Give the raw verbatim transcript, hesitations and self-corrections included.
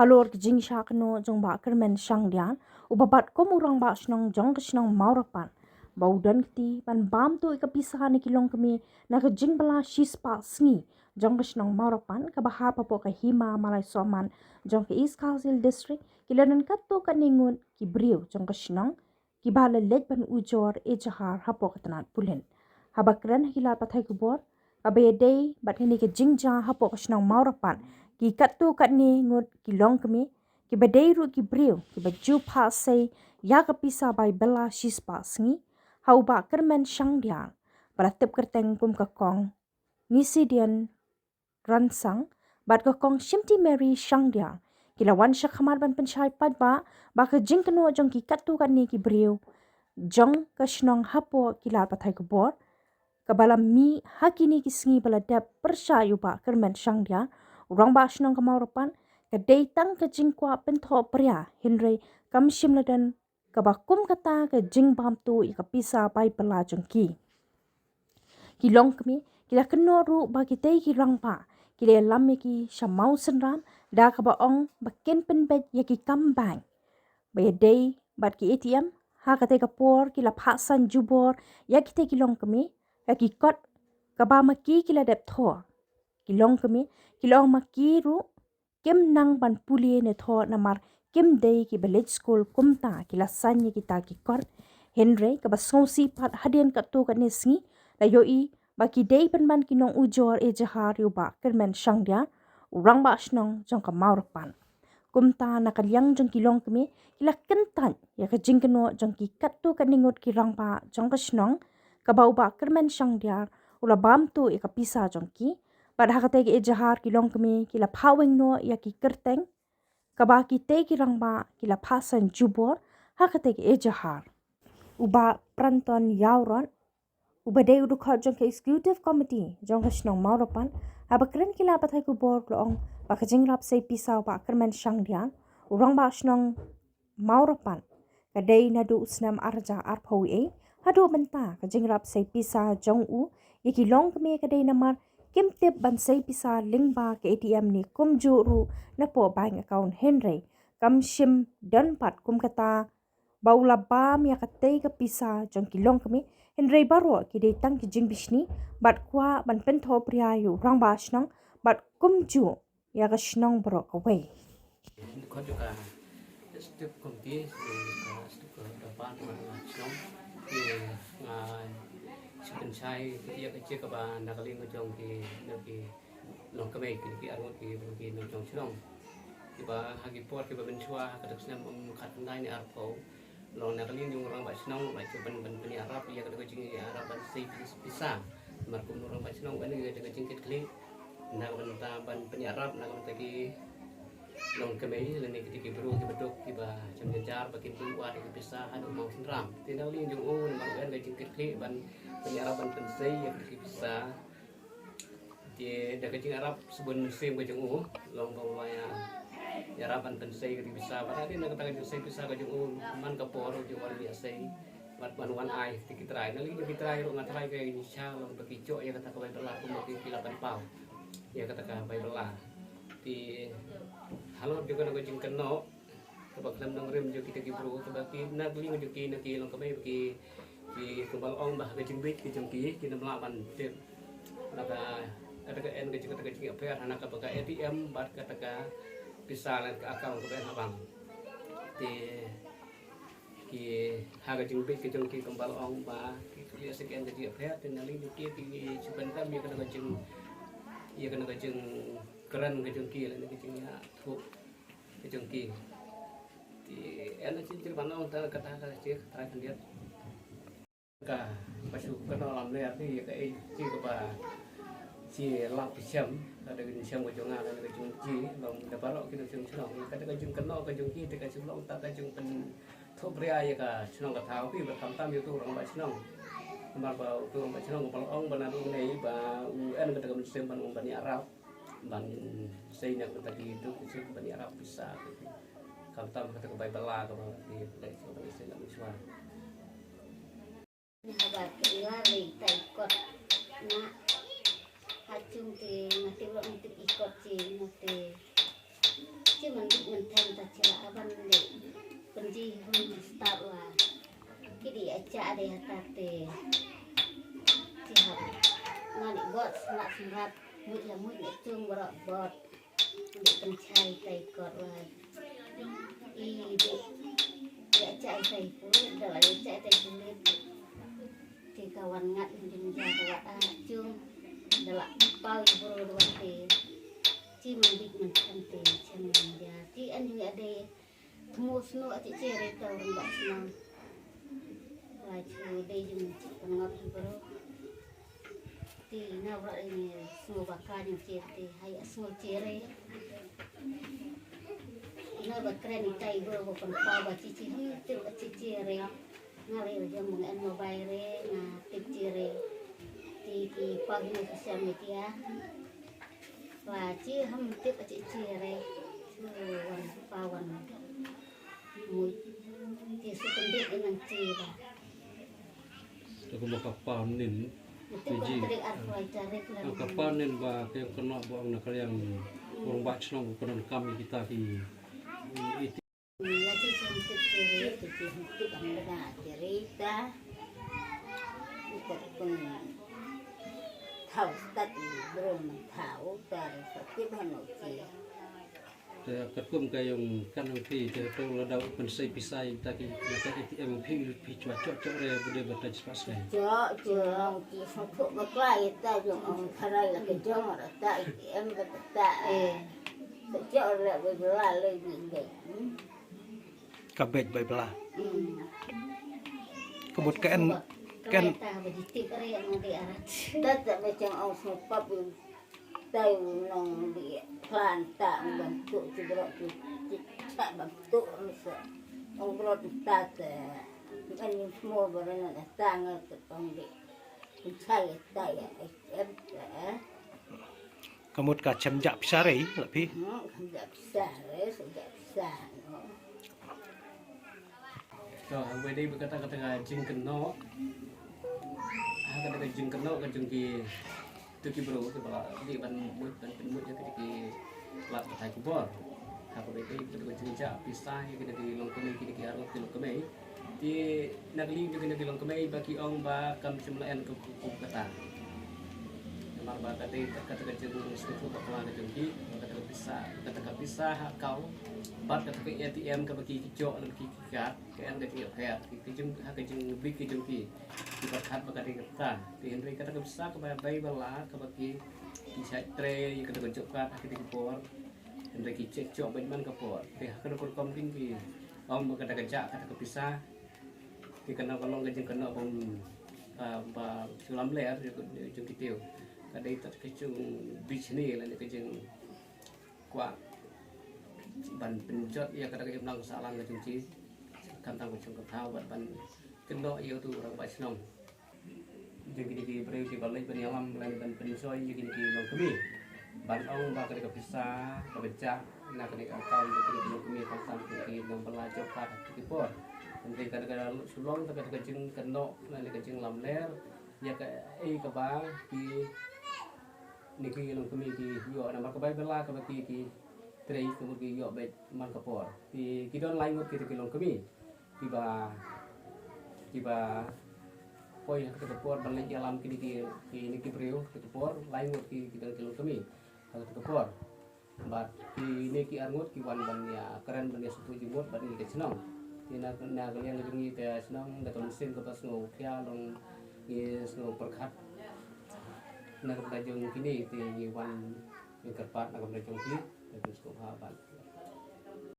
Halor ka jingshah kynnoh jong Bah Kyrmen Shangdiar, uba bat kum u rangbah shnong jong ka shnong Mawrapat, ba u don kti ban bam tuh ïa ka pisa na ki longkmie na ka jingbylla shispah sngi jong ka shnong Mawrapat, kaba hap hapoh ka Hima Malai Sohmat jong ka East Khasi Hills District, ki la don katto katne ngut ki briew jong ka shnong, kiba la leit ban ujor ejahar hapoh ka tnat pulit. Haba kren ha ki lad pathai khubor, kaba ïadei bad kane ka jingjia hapoh ka shnong Mawrapat, ki katto katne ngut ki longkmie, kiba dei ruh ki briew kiba ju phah sei ïa ka pisa bai bylla shispah sngi ha u Bah Kyrmen Shangdiar, ba la tip kyrteng kum ka Kong Nisidian Ransang bad ka Kong Shimti Mary Shangdiar, ki la wan shakhmat ban pynshai paidbah ba ka jingkynnoh jong ki katto katne ki briew jong ka shnong hapoh ki lad pathai khubor, kaba la mih ha kine ki sngi ba la dep pyrshah ïa u Bah Kyrmen Shangdiar, u rangbah shnong ka Mawrapat, ka dei tang ka jingkwah pynthoh pria, hynrei kam shym la don kaba kum kata ka jingbam tuh ïa ka pisa bai bylla jong ki. Ki longkmie ki la kynnoh ruh ba kitei ki rangbah ki la ïalam ïa ki sha Mawsynram, da kaba ong ba kin pynbeit ïa ki kam bank ba ïadei bad ki A T M. Ha katei ka por ki la phah saiñ jubor ïa kitei ki longkmie ïa ki kot, kaba ma ki ki la dep thoh. Ki longkmie ki la ong ma ki ruh kim nang ban pule ne thoh namar kim dei kiba leit skul, kumta ki la saiñ ïa kita ki kot. Hynrei kaba sngewsih pat, hadien katto katne sngi la ïohi ba ki dei pynban ki nongujor ejahar ïa u Bah Kyrmen Shangdiar, u rangbah shnong jong ka Mawrapat. Kumta na ka liang jong ki longkmie, ki la kyntait ïa ka jingkynnoh jong ki katto katne ngut ki rangbah jong ka shnong, kaba u Bah Kyrmen Shangdiar u la bam tuh ïa ka pisa jong ki. Bad ha katei ka ejahar ki longkmie ki la phah weng noh ïa ki kyrteng, kaba kitei ki rangbah ki la phah saiñ jubor ha katei ka ejahar. U Bah Pranton Ïawrot, uba dei u dkhot jong ka Executive Committee jong ka shnong Mawrapat, haba kren ha ki lad pathai khubor, u la ong ba ka jingrap sei pisa u Bah Kyrmen Shangdiar, u rangbah shnong Mawrapat, ka dei naduh u snem ar hajar arphew wei haduh mynta. Ka jingrap sei pisa jong u ïa ki longkmie ka dei namar kim tip ban sei pisa lyngba ka A T M ne kumjuh ruh napoh bank account, hynrei kam shym don pat kum kata ba u la bam ïa katei ka pisa jong ki longkmie, hynrei baroh ki dei tang ki jingbishni bad kwah ban pynthoh pria ïa u rangbah shnong bad kumjuh ïa ka shnong baroh kawei. Khot jong ka Executive Committee, ka Executive Department ka shnong, ki nga shu pynshai ïa ka jingkaba na ka liang jong ki, jong ki longkmie, ki, ki arngut ki, ki nongshong shnong. Kiba ha ki por kiba mynshuwa ha ka dei snem, um, khatkhyndai ne arphew, long na ka liang jong u rangbah shnong ba ju ban, ban pynïarap ïa ka dei ka jingïarap ban sei pis-, pisa. Namar kum u rangbah shnong u ïoh ïa ka jingkitkhlieh na ka bynta ban pynïarap na ka bynta ki longkmie lane ki, ki briew kiba duk kiba jem jynjar ba kin ïoh wad ïa ka pisa haduh Mawsynram. Te na ka liang jong u namar u ïoh ka jingkitkhlieh ban pynïarap ban pynsei ïa ka pisa. Te da ka jingïarap shibun mynsiem ka jong u, long ba u la ïa, ïarap ban pynsei ka pisa, bad hadien na kata ka jingsei pisa ka jong u, man ka por u ju wan ïa sei, bad ban wan ai te ki trai. Na liang ki trai ruh nga trai ka jingshisha long ba ki ïoh ïa kata ka bai bylla, kumba ki, ki la pynpaw ïa kata ka bai bylla. Te halor jong kane ka jingkynnoh kaba khlem nongrim jong kita ki briew, kaba ki na ka liang jong ki, na ki longkmie ki, ki kynmaw ong ba ka jingbit ka jong ki, kim lah ban tip na ka, kata ka, en ka jing, kata ka jingïapher hana kaba ka A T M bad kata ka pisa lane ka account kaba en ha bank. Te ki, ha ka jingbit ka jong ki, kynmaw ong ba ki, ki leh shisha ka jingïapher, te na liang jong ki, ki shu pyndonkam ïa kata ka jing, ïa kata ka jingkren ka jong ki lane ka jingïathuh ka jong ki. Te en la shisha ban ong tang kata ka shisha ka trai khyndiat. Kaba shu kynnoh lamler te ïa kaei kaba shu lap shisha, ka dei ka jingshem ka jong nga, ka dei ka jong ki, long da baroh ki nongshong shnong. Ka dei ka jingkynnoh ka jong ki, te ka shu long tang ka jingpynthoh pria ïa ka shnong ka thaw, ki ba khamtam ïa uto u rangbah shnong. Namar ba uto u rangbah shnong ba la ong ba naduh mynne ba u en kata ka mynsiem ban ong ban ïarap, ban sei na kata ki duk ki suk ban ïarap pisa. Khamtam kata ka bai bylla kaba ki, kaba ki sei na mynshuwa. Haba ki la leit tai kot na ha jong te, nga tip ruh nga tip i kot te, nga te. Te man, man Kan dei pynji hun start wa. Ki dei acha dei hata te. Ci hap ngan i bot sngap sngap mut la mut ne cung bro bot. Dei pynchai tai kot wa. I dei dei acha tai pulit da la acha tai pulit. Ti ka wan ngat in jin ja ka wa a cung da la pau i bro da wa te. Ci man dik man chan te chan man ja ti an ju ade. Tmu snu a ci chere tau rang ba snu. Wa chu de jung ci pangap i bro. Ti na wa ini snu ba ka jung ci ti hai a snu chere. Ina ba kren i tai bro ba pangpa ba ci ci hi ti a ci chere. Nga le jung mung en mobile re nga ti chere. Ti ki pag ni social media. Wa ci ham tip a ci ci re. Su wan pa wan. Mui. Ci su kendit inang ci ba. Te kuma ka pa nin. Tip ka trik ar kuai tarik la. Ka pa nin ba ke kena ba ong na kaliang. Urang ba chnong ko non kam kita ki. Iti. Nga ci ci tip ci re. Ci ci tip ang na ci re ta. Ita pun. Thau stat i bro man thau tar sa tip hanu ci. Te katkum ka ïong kan ong phi te to la dau pynsei pisa ïa ta ki ïa ta A T M phi phi chwa chok chok re bude ba ta chwa sngewthuh. Chok chok ki sngewthuh bakla ïa ta jong ong tharai la ka jong ra ta A T M ba ta ta. Eh. Chok chok re ba la le bi le. Ka bej bai bla. Hmm. Ka mut ka en ka en. Ta ba di tip re ong di arat. Ta ta ba jong ong sngewpap. Tai u nong di plan ta u bam tu tu bro tu ti ta bam tu misa. Ong bro ta te. Ani mo bro na ta nga tu ong di. Chai ta ya em ta. Ka mut ka chem ja pisa re la phi. Hmm, chem ja pisa re, chem ja pisa no. To, hangwei dei ba kata kata ka jingkynnoh. Ha kata ka jingkynnoh ka jong ki tu ki bru ki ba la dei ban mut ban pynmut ïa ki ki la batai khubor. Ha kawei dei kata ka jingjah pisa ïa ki ki longkmie ki ki arngut ki longkmie. Te na ka liang jong ki longkmie ba ki ong ba kam shym la en ka kup kata. Namar ba ka dei kata ka jingshukor bakla ka jong ki, kata ka pisa, kata ka pisa ha account. Bad kata ka A T M kaba ki ki jok lem ki ki kat. Ka en ka jingïapher ki jong ha ka jingbit ki jong ki. Ki pyrkhat ba ka dei kata. Te hynrei kata ka pisa kaba bai ba la kaba ki ki shait trei ïa kata ka jop kat ha kata ka por. Hynrei ki check jop bad man ka por. Te ha kata ka rukom kin ki ong ba kata ka jah kata ka pisa. Ki kynnoh ka long ka jingkynnoh bym, ah, ba shu lamler ïa ka jong ki tiew. Ka dei tat ka jingbit shane lane ka jing kwah ban pynjot ïa kata ka imlang sahlang ka jong ki. Khamtam ka jong ka thaw bad ban kynnoh ïa utu u rangbah shnong. Jong kine ki briew kiba leit ban ïalam lane ban pynshoi ïa kine ki longkmie. Ban ong ba kane ka pisa kaba jah na kane ka account jong kine ki longkmie khamtam ki nongbylla jop kat ha ki por. Hynrei kane ka shu long kata ka jingkynnoh lane ka jinglamler ïa kaei kaba ki ne ki longkmie ki ïoh namar ka bai bylla kaba ki ki trei ka mut ki ïoh beit man ka por. Ki ki don lai ngut kita ki longkmie kiba kiba poi ha kata ka por ban leit ïalam kine ki kine ki briew ha kata ka por lai ngut ki ki don ki longkmie ha kata ka por. Bad kine ki arngut ki wan ban ïa kren ban ïa sngewthuh jingmut bad ngi ka shnong. Te na na ka liang ka jong ngi ka shnong da ka mynsiem kaba sngewkhia long ngi sngewpyrkhat. Na ka bynta jong kine te ngi wan ngi kyrpad na ka bynta jong ki. Te ngi sngewbha ban